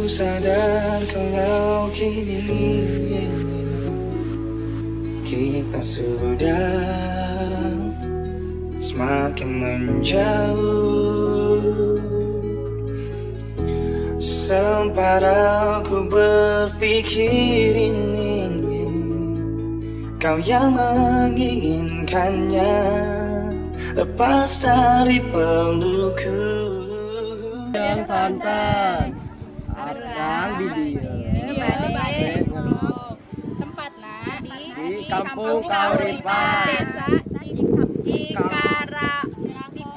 Sadar kalau kini kita sudah semakin menjauh. Sempat aku berpikir ini, kau yang menginginkannya lepas dari pelukku. Yang santai. Arang di dieu. Bade tempatna Di Kampung Kahuripan. Desa Cikara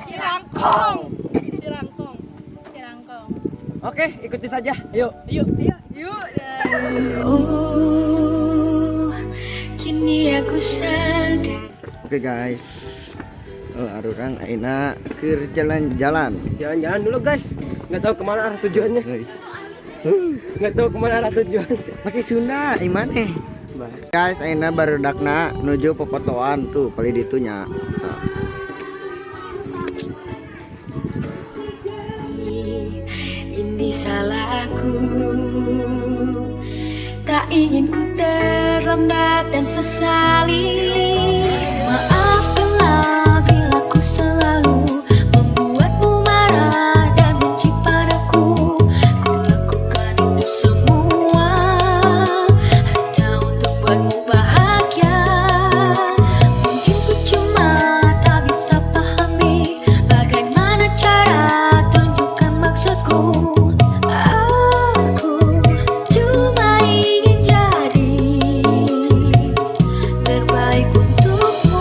Cirangkong. Cirangkong. Cirangkong. Oke, ikuti saja. Yuk. Yuk. Yuk. Oh, kini aku sadar. Oke guys. Oh, arurang ayeuna keur jalan-jalan. Jalan-jalan dulu, guys. Nggak tahu kemana arah tujuannya. Heuy. Nggak tahu kemana arah tujuan. Pakai Sunda, imane. Guys, ayeuna barudakna nuju popotoan tuh paling ditunya. Tuh. Ini salahku. Tak ingin ku terlambat dan sesali. Maafkanlah bila ku selalu membuatmu marah dan benci padaku. Ku lakukan itu semua hanya untuk buatmu bahagia. Mungkin ku cuma tak bisa pahami bagaimana cara tunjukkan maksudku. Aku cuma ingin jadi terbaik untukmu.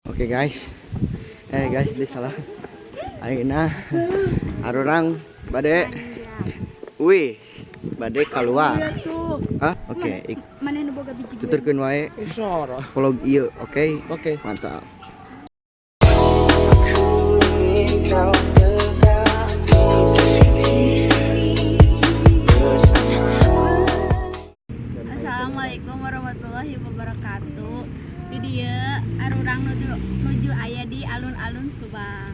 Oke guys. Eh guys, di salah. Ayeuna arurang bade, wih, bade keluar. Hah? Oke, Mana nu boga biji? Tuturkeun wae Sora. Vlog ieu, oke? Oke. Mantap. Ku ingin kau tetap di sini bersama. Assalamualaikum warahmatullahi wabarakatuh. Di dieu arurang nuju nuju aya di alun-alun Subang.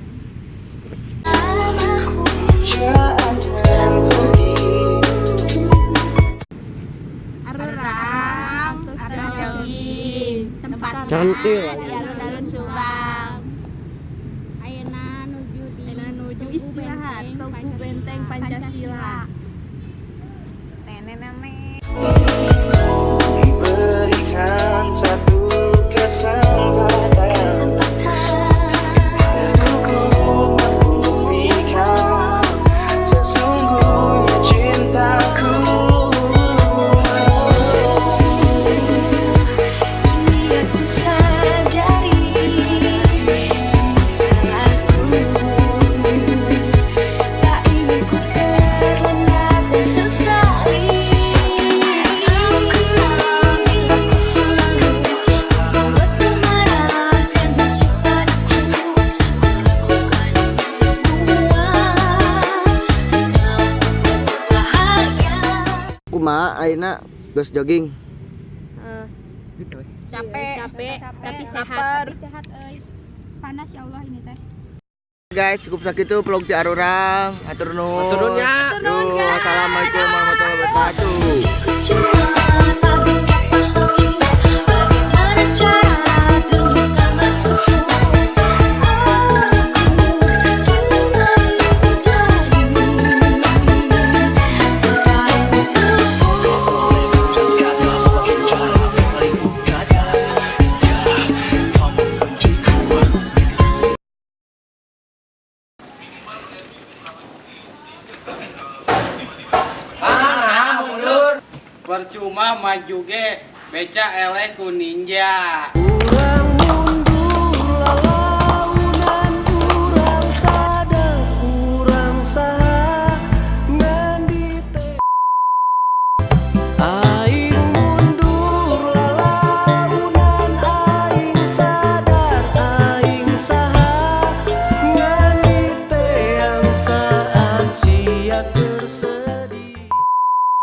Jangan pergi. Arurang terus jogging. Tempat Cantik. di alun-alun Subang. Ayeuna nuju di Ayeuna nuju Tugu istirahat Benteng Tugu Benteng Pancasila. Nenek nenek. Berikan satu kesempatan untuk membuktikan sesungguhnya cintaku. Kini aku sadari ini salahku. Tak ingin ku terlambat dan sesali. Aku selalu membuatmu marah dan benci padaku. Ku lakukan itu semua hanya untuk buatmu bahagia. Kumaha ayeuna geus jogging? Capek, Capek, tapi sehat. Tapi sehat euy. Panas ya Allah ini teh. Guys, cukup sakitu vlog ti arurang. Hatur nuhun. Hatur nuhun ya. Yuh, wassalamualaikum warahmatullahi wabarakatuh. Ku cuma tak bisa pahami bagaimana cara tunjukkan maksudku. Aku cuma ingin jadi terbaik untukmu. Ah, mundur. Percuma maju ge beca eleh ku ninja. Urang.